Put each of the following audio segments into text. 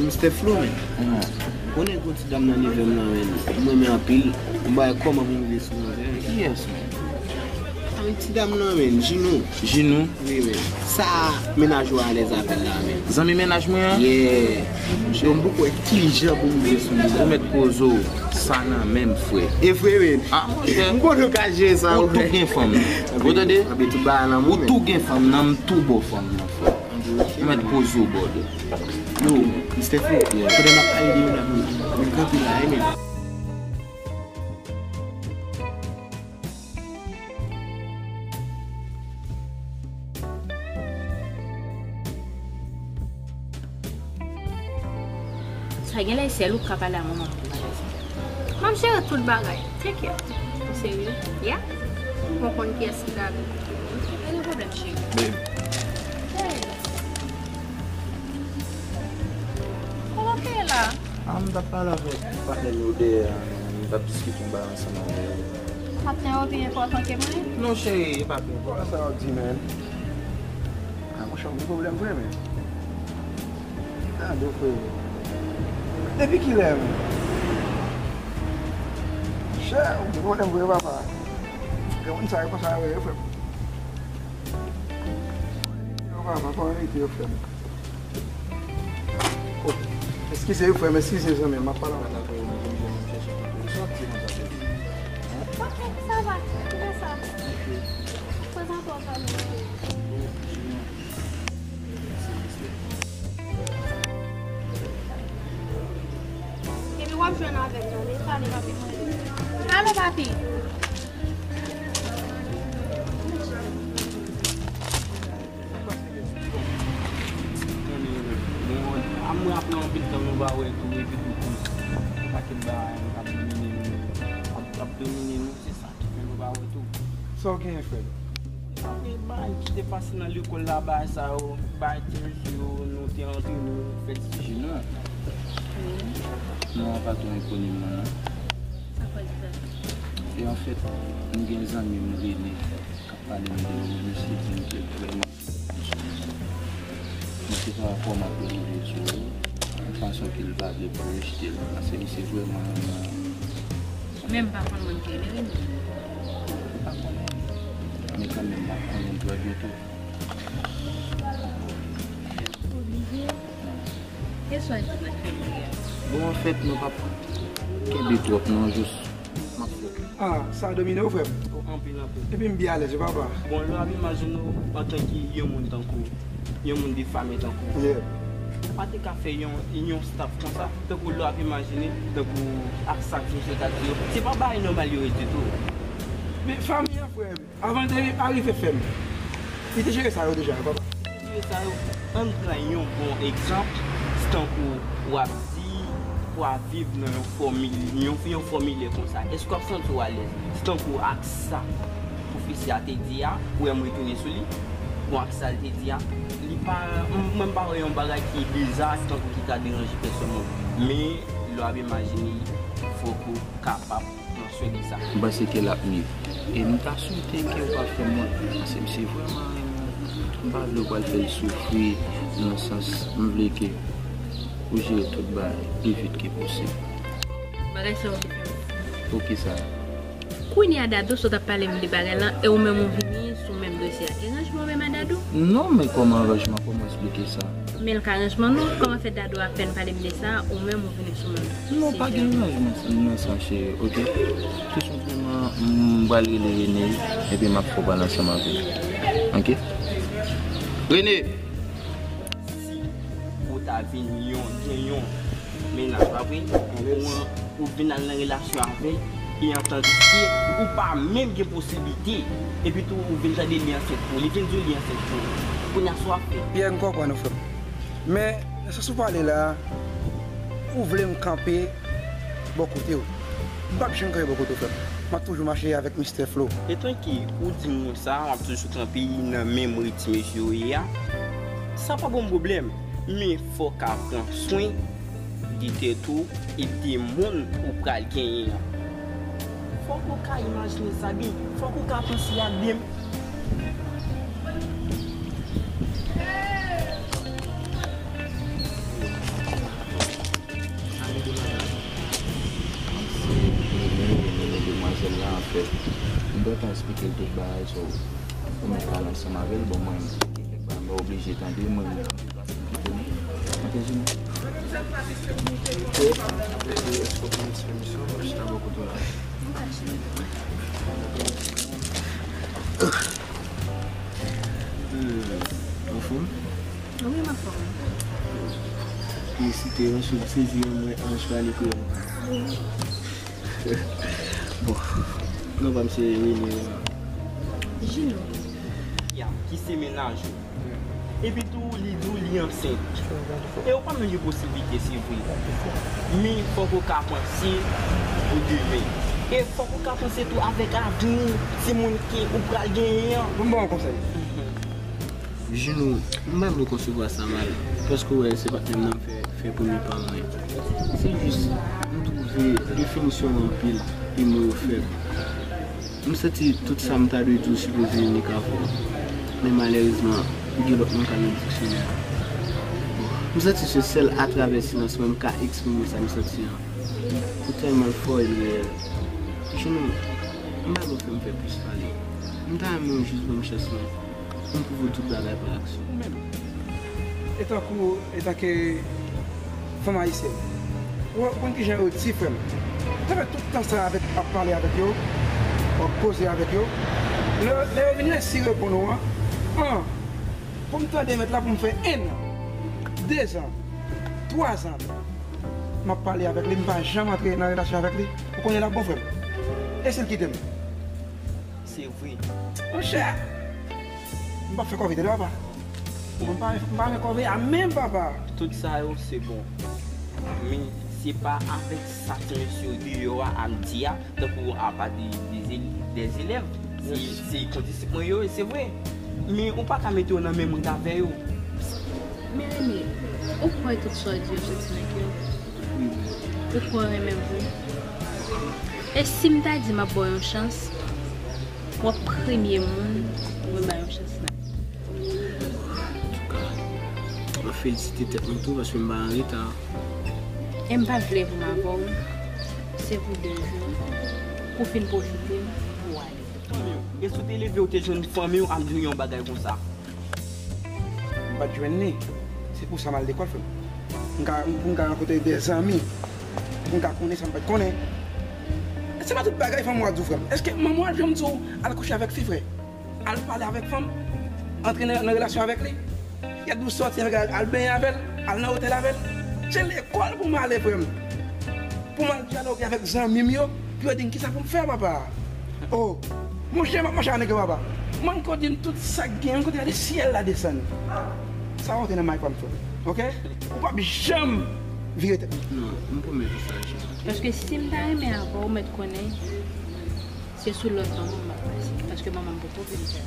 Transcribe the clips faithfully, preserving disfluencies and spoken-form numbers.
Steflo, men. Ou konnen gon ti dam nan neve m nan, men. M renmen anpil. M bay kòman pou m rive sou mwen, men. Kiyès, men? A, men ti dam nan, men. Jinou. Jinou? Wi, men. Sa mennaj ou alèz avè l la, men. Zanmi mennaj mwen an? Yeah. Yo, m poko wè kijan pou m rive sou li la. Ou mèt poze w. Sa nan menm, frè. E vre, men. A, monchè. M konnen w ka jere sa, ou tou gen fanm nan. Ou tande? Anben, tout bagay nan men. Ou tou gen fanm nan, m tou ba w fanm nan, frè. Ou mèt poze w, brother. Yo, Mister Flo, pandan n ap pale de medam yo, men kanpe la, wi, men. Sa genlè sèl ou k ka pale a manman m pou bagay sa. Manman m jere tout bagay. Take care. Ou serye? Yeah. Mwen konn kiyès ki la. Pa gen pwoblèm, cheri. Babe. Kòman w fè la? A, m t ap pale avèk patnè m yo dèyè a, m t ap diskite yon bagay ansanm avè yo. Patnè w pi enpòtan ke mwen? Non, cheri, e pa pi enpòtan. Sa w di, man? A, monchè, w gen pwoblèm vre, men. Tande, frè. Depi kilè, men? Chè, w gen pwoblèm vre, papa. Gen moun sa yo konsa vre, frè m. Yo, papa, pa anrete yo, frè m. Oh, eskize wi, frè m, eskize, zanmi m, m ap pale anlè. Ok, sa va, kite sa. Prezante w, zanmi m. Epi w ap jwenn avè l, tande, pale, papi. Alo, papi. Bon, a mwen ap pran anpil tan nou pa wè tou, epi tou, tou, yon pakèt bagay nou ap domine nou, ap, ap domine nou, se sa ki fè nou pa wè tou. Sa w genyen, frè m? Sa vle bay ki te pase nan lekòl la, bay sa yo, bay ti mesye yo, nou te antre, nou fè ti jeu, non. Non, an pa tou rekonèt mwen, non. Sa fè di sa? E anfèt, m gen zanmi m Rene k ap pale m de ou, misye di m ke vrèman, misye pa kòman pou rive sou ou, yon fason ke l pa vle pou rejte l, paske misye vrèman renmen ou. Men m pa konn moun ki rele Rene. Ou pa konnen, men kanmenm m ap konnen l trè byento. Oblije. E sa w di mwen fè mwen? Bon, anfèt, nou p ap kenbe twòp, non, jis m ap fè. Ah, sa domine w, frè m. Oh, anpil, anpil. Epi m byen alèz, wi, papa. Bon, lè w ap imajine w antanke yon moun tankou, yon moun de fanmi tankou w. Yeah. Ou pa te ka fè yon, yon staff konsa, tankou lè w ap imajine, tankou ak sa ti mesye ta di yo. Se pa bagay nòmal yo ye ditou. Men fanmi an, frè m. Avan l te arive fè m, li te jere sa yo deja, papa. Li te jere sa yo. Ann pran yon bon egzanp, se tankou w ap di, w ap viv nan yon fòmil, yon, yon fòmilè konsa. Èske w ap santi w alèz? Se tankou ak sa pwofesè a te di a, ou wè m retounen sou li. Bon, ak sa l te di a, li pa, m, mwen m pa wè yon bagay ki biza, se tankou ki ka deranje pèsòn moun. Men, lè w ap imajine, fòk ou kapab pran swen de sa. M panse ke l ap miye. E m ta swete ke w pa fè m wont, paske misye vrèman renmen w. M pa vle w pral fè l soufri, nan sans, m vle ke ou jere tout bagay pi vit ke posib. Bagay sa yo ki fè m. Poukisa? Kounye a Dadou sot ap pale m de bagay lan, e ou menm ou vini sou menm dosye a. E ranjman w menm a Dadou? Non, men kòman ranjman? Kòman eksplike sa? Men l ka ranjman non, kòman fè Dadou apèn pale m de sa, ou menm ou vini sou menm sijè? Non, pa gen ranjman nan sa, cheri, oke? Tou senpleman, m pral rele Rene, epi m ap fè w pale ansanm avè l. Oke? Rene! Si ou ta vin yon, gen yon mennaj, pa vre? Ou an, ou vin al nan relasyon avè l, e an tandiske ou pa menm gen posiblite, epi tou ou vin tande li ansent pou ou, li vin di w li ansent pou ou. Kounye a sa w ap fè? Pierre, m konprann ou, frè m. Men, nan sans ou pale la, ou vle m kanpe bò kote w. M p ap janm kanpe bò kote w, frè m. M ap toujou mache avèk Mister Flo. E tanki ou di m konsa, m ap toujou kanpe nan menm ritm mesye yo ye a. Sa pa ban m pwoblèm, men fò w ka pran swen de tèt ou e de moun ou pral genyen an. Fòk ou ka imajine sa byen, fòk ou ka panse ak byen. Mwen eksplike l tout bagay, so, ou mèt pale ansanm avè l, bon, mwen eksplike l kèk bagay, mwen oblije tande, mwen, mwen kite nou. Ok, Jimmy? Apre, èske w konn ti pèmisyon, mwen chita bò kote w la. Hmm, anfòm? Wi, m anfòm. Felisite, anj, m sezi, mwen, anj pale kreyòl. Bon, non pa m se Rene. Jino. Ya, ki se mennaj ou. Epi tou, li di w li ansent. E ou pa menm gen posiblite, se vre. Men fòk ou ka panse pou demen. E fòk ou ka panse tou avèk avni timoun ke ou pral genyen an. Bon, bon, konsèy. Juno, m pa vle konsevwa sa mal, paske w wè se patnè m nan m fè, fè premye pa mwen. Se jis, m twouve definisyon an anpil, e mo yo fèb. M santi tout sa m ta dwe di w sipoze nik avè w. Men malerezman, gen lòt mo k al nan diksyonè a. M santi se sèl atravè silans mwen m ka eksprime sa m santi an. Ou tèlman fò e l reyèl. Juno, m pa vle w fè m fè plis pale. M ta renmen w jis ban m chans mwen. M pwouve w tout bagay pa aksyon. Ou menm, etankou, etanke fanm ayisyèn, ou konn kijan yo di, frè m? Sa fè tout tan sa avèk, ap pale avèk yo, w ap koze avèk yo. Lè, lè yo vin resi reponn ou an, an, pou m tande mèt la pou m fè en an, dezan, twazan, m ap pale avèk li, m pa janm antre nan relasyon avèk li. Ou konnen l ap bon, frè m. E si l kite m? Se vre. Monchè, m p ap fè kòve tande, papa. M pa, m pa fè kòve a menm, papa. Tout sa yo, se bon. Men, se pa avèk sa ti mesye deyò a ap di a, tankou apa de, de, de zelèv. Se, se kondisip mwen yo, se vre. Men, ou pa ka mete yo nan menm rit avè yo. Men Rene, ou kwè tout sa w di yo soti nan kè w? Ou kwè w renmen m vre? E si m ta di m ap ba w yon chans, w ap premye moun pou mwen ba yon chans la. Antouka, mwen felisite tèt mwen tou paske m pa an reta. E m pa vle pou m avè w, se pou de jou, pou w fin pwofite m, pou w ale. Fanmi w, e si w te leve w te jwenn fanmi w ap di w yon bagay konsa? M pa t jwenn li. Se pou sa m al lekòl, frè m. M ka, pou m ka rankontre de zanmi, pou m ka konnen sa m pa t konnen. Se pa tout bagay fanmi w ap di w, frè m. Èske manman w ap janm di w al kouche avèk fi, frè? Al pale avèk fanm? Antre nan, nan relasyon avèk li? Y ap di w sòti avèk, al, al benyen avè l, al nan otèl avè l? Se lekòl pou m ale, frè m. Pou m al dyaloge avèk zanmi m yo, pou yo di m kisa pou m fè, papa. Oh, monchè, m ap mache ak nèg yo, papa. Mwen, kote m tout sa k gen, kote gade syèl la desann. Sa w te nan may pa m, frè m. Oke? Ou p ap janm vire tèt mwen. Non, m pwomèt ou sa, Jean. Paske si m ta renmen avè w, ou mèt konnen, se sou lòd manman m ap pase. Paske manman m poko vin fè.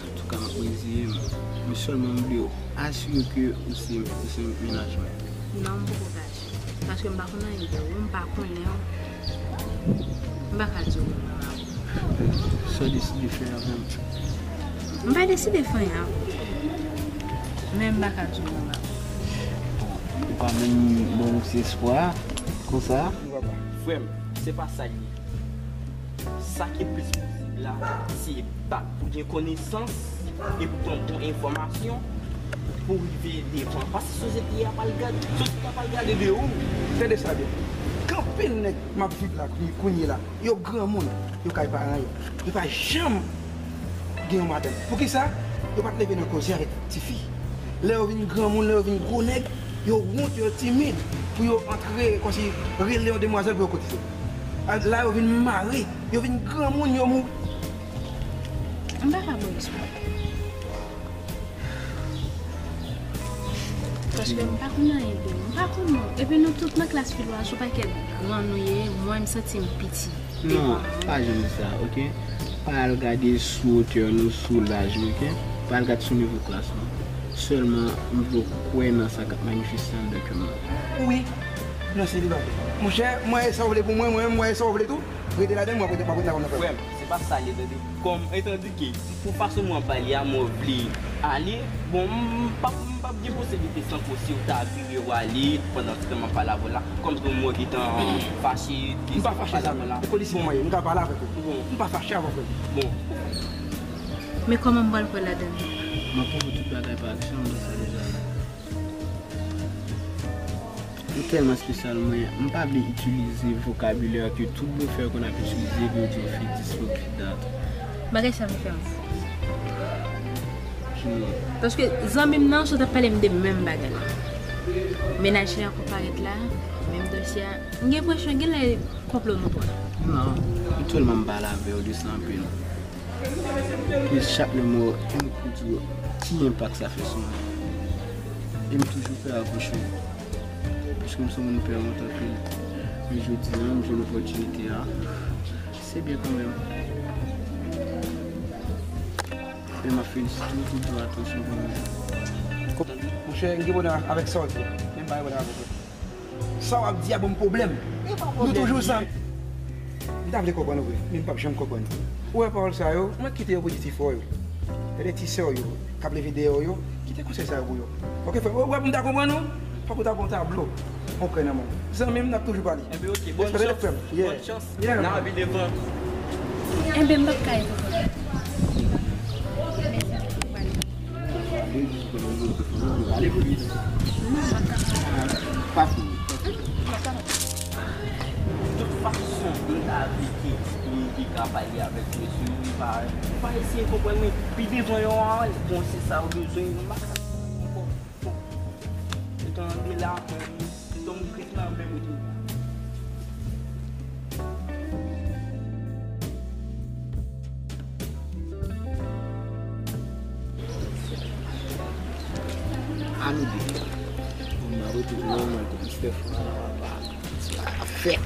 Antouka, m ap reziye m. Men sèlman m vle asire ke ou se, ou se mennaj mwen. Non, m poko ka asire. Paske m pa konn anyen de ou, m pa konnen w. M pa ka di w m renmen w. Sa w deside fè avè m? M pa deside fè anyen avè w. Men m pa ka di w m renmen w. Bon, ou pa menm ban m ti espwa konsa? Frè m, se pa sa l ye. Sa ki plis posib la, se bat pou gen konesans e pou pran bon enfòmasyon pou rive devan. Paske sosyete a pral gade, sosyete a pral gade de ou. Tande sa byen. Gen anpil nèg m ap viv la kounye, kounye la. Yo granmoun, yo kay paran yo. Yo pa janm gen yon madanm. Poukisa? Yo pa t leve nan koze avèk tifi. Lè yo vin granmoun, lè yo vin gwo nèg, yo wont, yo timid pou yo antre, kòmsi rele yon demwazèl pou yo kotize. A, la yo vin mare, yo vin granmoun, yo mouri. M pa ka ba w espwa. Paske m pa konn anyen de ou. M pa konn non. Epi nou tout nan klas Filwa, sou pakèt gran nou ye, mwen m santi m piti. Non, pa janm di sa, oke? Pa al gade sou wotè nou, sou laj nou, oke? Pa al gade sou nivo klas nou. Sèlman, m vle w kwè nan sa k ap manifeste anndan kè m nan. Wi, nan selibatè. Monchè, mwen, e sa w vle pou mwen, mwen menm, mwen, e sa w vle tou. Rete ladan l, mwen, mwen, mwen, mwen, mwen. Frè m, Pa sa l ye, tande. Kòm, etandike, pou fason mwen ap pale a, mwen vle ale. Bon, m p ap, m p ap gen posiblite san kò si w ta vire w ale pandan se tan m ap pale avè w la. Kòm si mwen gentan fache de sa m ap pale avè w la. M pa fache, zanmi. Se kondisyon mwen ye. M ka pale avèk ou. Bon. M pa fache avè w, frè m. Bon. Men kòman m pral fè ladann? M ap pran tout bagay pa aksyon, m wè sa deja. Ou tèlman espesyal, mwen, m pa vle itilize vokabilè ke tout blofè yo konn ap itilize pou yo di yon fi dis, fi dat. Bagay sa vin fè m fou. Ki moun? Paske zanmi m nan sot ap pale m de menm bagay la. Mennaj li ankò parèt la, menm dosye a. M gen enpresyon genlè konplo nou pran. Non, m tèlman m pale avè w de sa anpil. Ke chak lè m wè w, m ap di w ki enpak sa fè sou mwen. E m toujou pè apwoche w. Paske m se yon moun pè antan ke, men jodi a, m jwenn opòtinite a. Se byen kanmenm. E m ap felisite w pou tout atansyon pou mwen. Monchè, m gen pwoblèm avèk sa w di a. Men m pa gen pwoblèm avèk ou. Sa w ap di a ban m pwoblèm. Nou toujou zanmi. M ta vle konprann ou vre, men m p ap janm konprann. Ou wè pawòl sa yo, mwen kite yo pou di ti frè w yo. Gade ti sè w yo k ap leve dèyè w yo, kite konsèy sa yo pou yo. Oke, frè m, ou wè pou m ta konprann ou, fòk ou ta pran yon tablo, yon krè nan men w. Zanmi m, n ap toujou pale. Enben, oke, bòn chans, bòn chans. Yeah, man. N a vi devan. Enben, m p ap ka ede w. Mèsi anpil pou pale. Ale pou li. Pa fini. Tout fason, m ta vle ke moun ki ka pale avèk mesye yo, li pa, li pa eseye konprann mwen. Pi devan yo a, bon, se sa yo bezwen, m pa ka ankò. Bon, etan de la, mwen, m tonbe grenn nan men mwen. Ann de. Bon, m ap rete nan mwen, kote Steph, ap fè.